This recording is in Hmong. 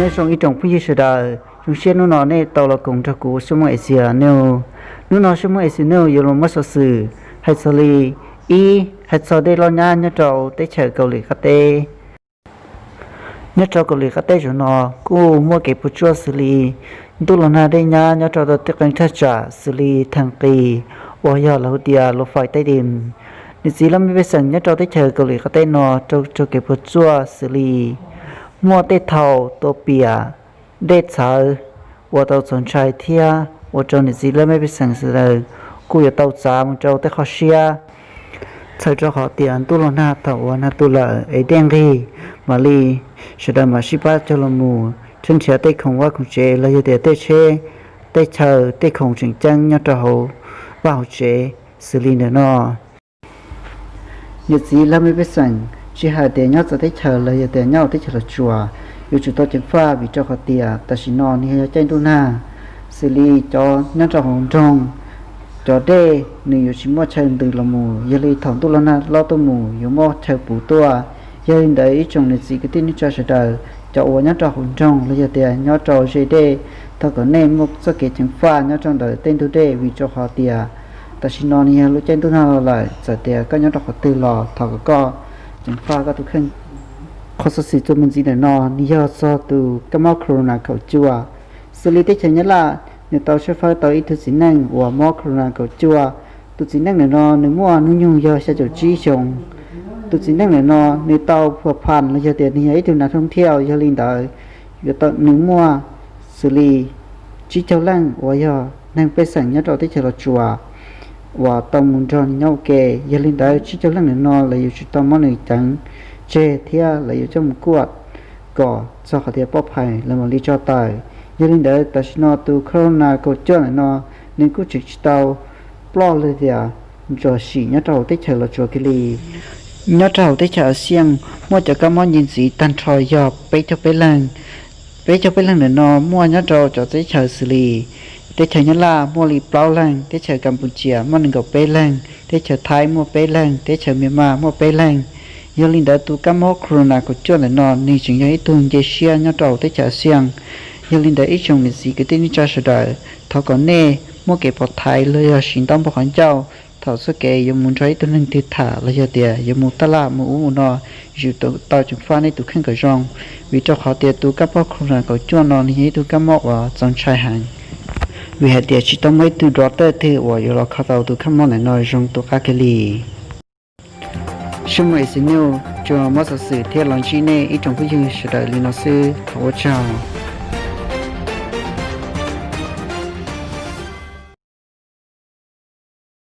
Nyob zoo ib tsoom phooj ywg sawv daws, zoo siab hnub no nej tau los koom nrog kuv Xyooj Moob Asia News. Hnub no Xyooj Moob Asia News yuav los muab xov xwm hais txog li, ib, hais txog dej loj nyab nyob rau teb chaws Kaus Lim qab teb. Nyob rau Kaus Lim qab teb zaum no kuj muaj kev puas tsuaj xws li ntuj los nag dej nyab nyob rau tej qee thaj tsam xws li Thaj Qis, uas yog lawv hu tias Lus Fais Taij Tim. Niam txiv laj mej pej xeem nyob rau teb chaws Kaus Lim qab teb no rau rau kev puas tsuaj xws li muaj tej thaum tua piam, dej txhawv uas tau txaus ntshai thiab ua rau niam txiv laj mej pej xeem sawv daws kuj yuav tau txav mus rau tej qhov siab. Txhawm rau qhov tias ntuj los nag thaum uas nag tu lawm es dej nqig, mam li sawv daws mam sib pab cog los mus rhawb nrhiav tej khoom vaj khoom tsev los yog tias tej tsheb, tej chaw, tej khoom tseem ceeb nyob rau hauv vaj hauv tsev xws li ntawm no. Niam txiv laj mej pej xeem, tsis hais tias nyob txawv teb chaws los yog tias nyob hauv teb chaws Los Tsuas, yuav tsum tau ceev faj vim rau qhov tias tam sim no nws yog caij ntuj nag, xws li cov nyob rau hauv nroog, cov dej nws yuav tsis muaj chaw ntws los mus, yog li thaum ntuj los nag los tuaj mus yuav muaj chaw puv tuaj. Yog li ntawd ib tsoom niam txiv kwv tij neej tsa sawv daws, cov uas nyob rau hauv nroog los yog tias nyob rau ze dej, thov kom nej muaj txoj kev ceev faj nyob rau ntawm tej ntug dej vim rau qhov tias tam sim no nws yog lub caij ntuj nag los lawm, txawm tias koj nyob rau qhov twg los thov kom koj ceev faj koj tus kheej. Qhov xov xwm txuas mus ntxiv ntawm no nws yog txog tus kab mob corona kaum cuaj. Xws li teb chaws Nyab Laj nws tau tshawb fawb tau ib tug txiv neej uas mob corona kaum cuaj. Tus txiv neej ntawm no nws muaj hnub nyoog yog xya caum tsib xyoo. Tus txiv neej ntawm no nws tau phua phas los yog tias nws yog ib tug nav thoob thiaj, yog li ntawd yuav tau nws muaj xws li tsib caug leej uas yog neeg pej xeem nyob rau teb chaws Los Tsuas uas tau mus nrog nws nyob ua ke. Yog li ntawd tsib caug leej ntawm no lawv yuav tsum tau muab nws ceev tseg thiab lawv yuav coj mus kuaj kom txog qhov tias poj phais lawv mam li tso tawm. Yog li ntawd tam sim no tus corona kaum cuaj ntawm no nws kuj tseem tsis tau ploj los tias ntsuas sim nyob rau hauv teb chaws Los Tsuas kiag li. Nyob rau hauv teb chaws Axias muaj cov kab mob nce ntxiv tag nrho yog peb caug peb leeg. Peb caug peb leeg ntawm no muaj nyob rau cov teb chaws xws li teb chaws Nyab Laj muaj li plaub leeg, teb chaws Kampuchia muaj nees nkaum peb leeg, teb chaws Thaib muaj peb leeg, teb chaws Myanmar muaj peb leeg. Yog li ntawd tus kab mob corona kaum cuaj ntawm no nws tseem yog ib tug nce siab nyob rau teb chaws Axias. Yog li ntawd ib tsoom niam txiv kwv tij neej tsa sawv daws, thov kom nej muaj kev pov thaiv los yog siv ntaub npog qhov ncauj thaum txoj kev yuav mus nrog ib tug neeg twg tham los yog tias yuav mus taj laj mus ub mus no, yuav tsum tau ceev faj nej tus kheej kom zoo, vim rau qhov tias tus kab mob corona kaum cuaj no nws yog ib tug kab mob uas txaus ntshai heev, vim hais tias tsis tau muaj ib tug doctor twg uas yuav los kho tau tus kab mob ntawm no zoo tus qab kiag li. Xyooj Moob Asia News tsuas muab xov xwm thiab los ntsib nej ib tsoom phooj ywg sawv daws li no xwb, thov ua tsaug.